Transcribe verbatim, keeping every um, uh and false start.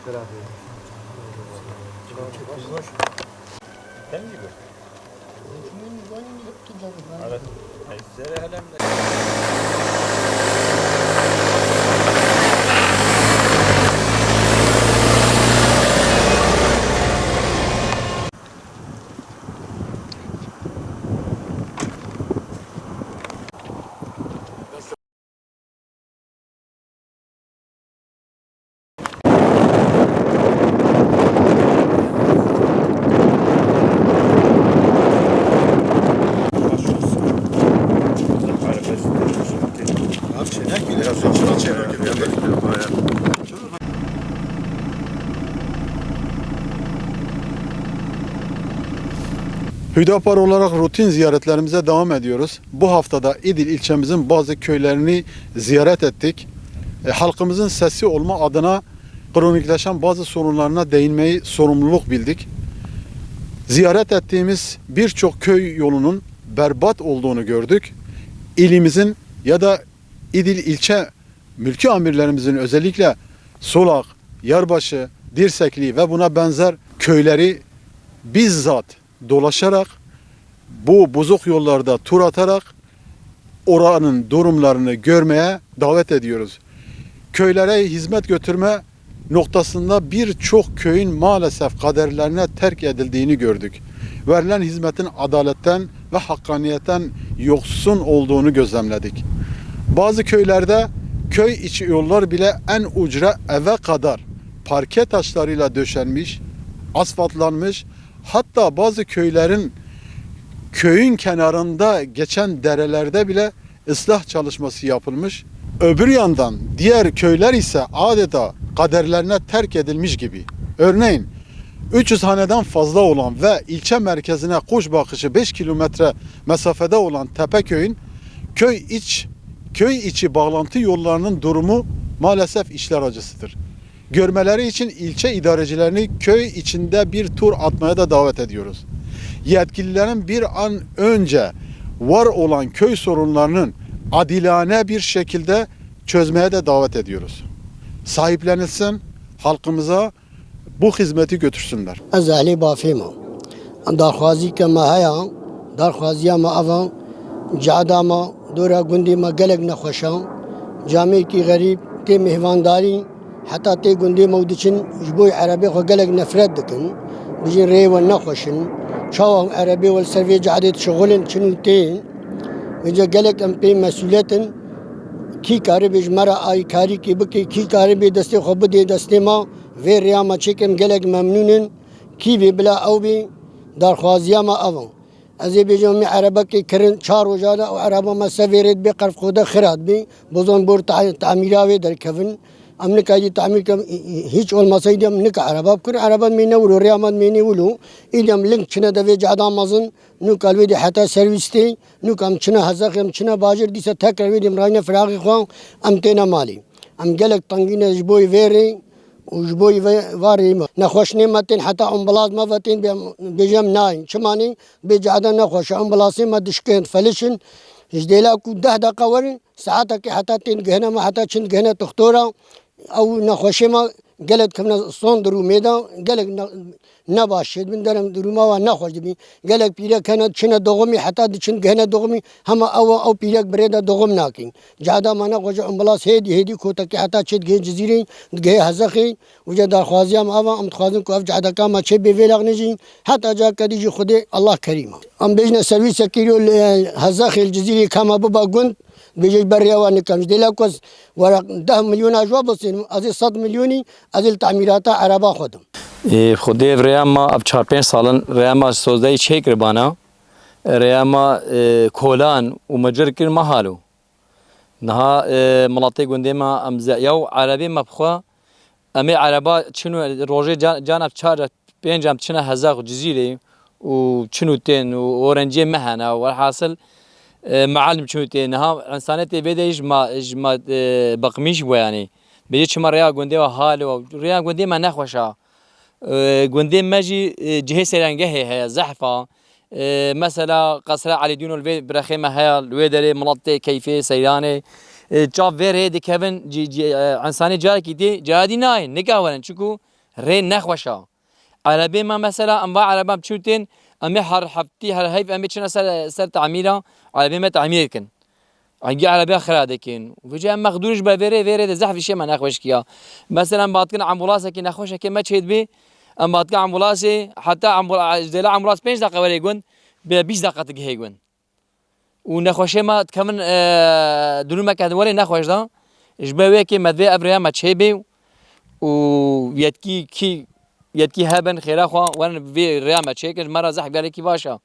Senin gibi. Evet. Ay, Zere Helen de. Hüdapar olarak rutin ziyaretlerimize devam ediyoruz. Bu haftada İdil ilçemizin bazı köylerini ziyaret ettik. E, halkımızın sesi olma adına kronikleşen bazı sorunlarına değinmeyi sorumluluk bildik. Ziyaret ettiğimiz birçok köy yolunun berbat olduğunu gördük. İlimizin ya da İdil ilçe mülki amirlerimizin, özellikle Solak, Yarbaşı, Dirsekli ve buna benzer köyleri bizzat dolaşarak, bu bozuk yollarda tur atarak oranın durumlarını görmeye davet ediyoruz. Köylere hizmet götürme noktasında birçok köyün maalesef kaderlerine terk edildiğini gördük. Verilen hizmetin adaletten ve hakkaniyetten yoksun olduğunu gözlemledik. Bazı köylerde köy içi yollar bile en ucra eve kadar parke taşlarıyla döşenmiş, asfaltlanmış, hatta bazı köylerin köyün kenarında geçen derelerde bile ıslah çalışması yapılmış. Öbür yandan diğer köyler ise adeta kaderlerine terk edilmiş gibi. Örneğin üç yüz haneden fazla olan ve ilçe merkezine kuş bakışı beş kilometre mesafede olan Tepeköy'ün köy iç köy içi bağlantı yollarının durumu maalesef işler acısıdır. Görmeleri için ilçe idarecilerini köy içinde bir tur atmaya da davet ediyoruz. Yetkililerin bir an önce var olan köy sorunlarının adilane bir şekilde çözmeye de davet ediyoruz. Sahiplenilsin, halkımıza bu hizmeti götürsünler. Ez Ehlê Bafê me. Daxwazî ke me heye, daxwaziya me ev e, cehda me, dora gundê me gelek nexweş e. Camêkî xerîb tê mêhvandarî, heta tê gundê me û diçin ji bo erebê xwe gelek nefret dikin. Bijin rêyê we nexweş in. Çawa hûn erebê we li ser vê cehdê dişixulin, çin û tên? Vêca gelek em pê mesûlet in. Kî karibê ji me re alîkarîkê bike, kî karibê destê xwe bidê destê me, vê rêya me çêkin, gelek memnûn in. Kî vê bila ew bê, darxwaziya me ev e. Ez ê bêjim, em ê erebekê kirin, çar roja de ew ereba me ser vê rê dibê, qerf xwe de xira dibê. Bozan bor ta-, tamîra wê derkevin. Em nikayî tamîr kem, hiç olmasa îdî em nika ereba bikin. Ereba dimêne wilo, rêya me dimêne wilo. Îdî em ling çine de vê cehda mezin. Nûka li wê dê heta servîs tê. Nûka em çine Hezexê, em çine bajêr, dîsa tekrar wê dê em rayne firaxê xwe, em têne malê. Em gelek tengî ne ji bo vê rê û ji bo vê, va rê me. Nexweşinê me tên heta ambulans me ve tên bê-, bêje em nayên. Çima nê? Bê cehda nexweş e. Ambulasê me dişkên, feliş in. Ji dêla ku deh deqa werin, saetekê heta tên gihine me, heta çin gihine toxtora. Ew nexweşê me gelek dikevine son durumê de, gelek ne-, ne baş çêdibin, derem duruma wan nexweş dibî. Gelek pîrek hene, diçine doğumî, heta diçin gihine doğumî, hema ew, ew pîrek bi rê de doğum nakîn. Cehda me nexweş e, ambulas hêdî, hêdî kotekê heta çê digihê Cizîrê, digihê Hezexê, wîca daxwaziya me ev e, em dixwazin ku ev cehdeka me çê bê vê lexnê jî, heta caheke dî jî Xwedê Allah kerîm e. Em bêjine servîsekî ro li Hezexê, li Cizîrê ka me biba gund, Bêje ji ber rêya wan nikim. Ji dêla ku ez were deh milyona ji we bisênim, ez ê sed milyonî, ez ê li temîrata ereba xwe dim. Ê, Xwedê ev rêya me, ev çar pênc sal in, rêya me sozdeyî çêkiribana. Rêya me, ê, kolan û micir kir me halo. Niha, ê, miletê gundê me, em ze-, ya û erebê me bi xwe, em ê ereba çin û rojê can, can ev çar pênc em diçine Hezex û Cizîrê û çin û tên û öğrenciyê me hene. Welhasil, e, mealim çin û tên. Niha insanê tê vê de ji ma, ji ma, e, beqmîş bû yanî. Bêjî çima rêya gundê we hal e, rêya gundê me nexweş e. E, gundê me jî, e, cihê seyrangehê heye, zehf e. E, mesela Qesra Elî Dîno li vê birexê me heye, li wê derê milet tê keyfê seyranê. E, çav vê rê dikevin, cî, cî, e, insanê carekî tê, cayadî nayên, nikawerin. Çiku Rê nexweş a. Erebê me mesela, em va ereba biçûn tên, em ê her heftî, her heyv em ê çine ser, ser temîra, erebê me temîr kin. Engî erebiya xira dikin. Vêca em mexdûr ji ber vê rê, vê rê de zehf îşê me nexweş kiya. Mesela em batikin ambulasekî nexweşekê me çêdibê, em batikin ambulasê, heta ambula-, ji dêla ambulas pênc deqe were gund, bê bîst deqe digihê gund. Û nexweşê me dikevin, e, durumeke di werê nexweş de. Ji ber wê yekê me divê ev rêya me çêbê û yetkî kî, yetkî hebin xêra xwe werin vê rêya me çêkin, ji me re zehf gelekî baş e.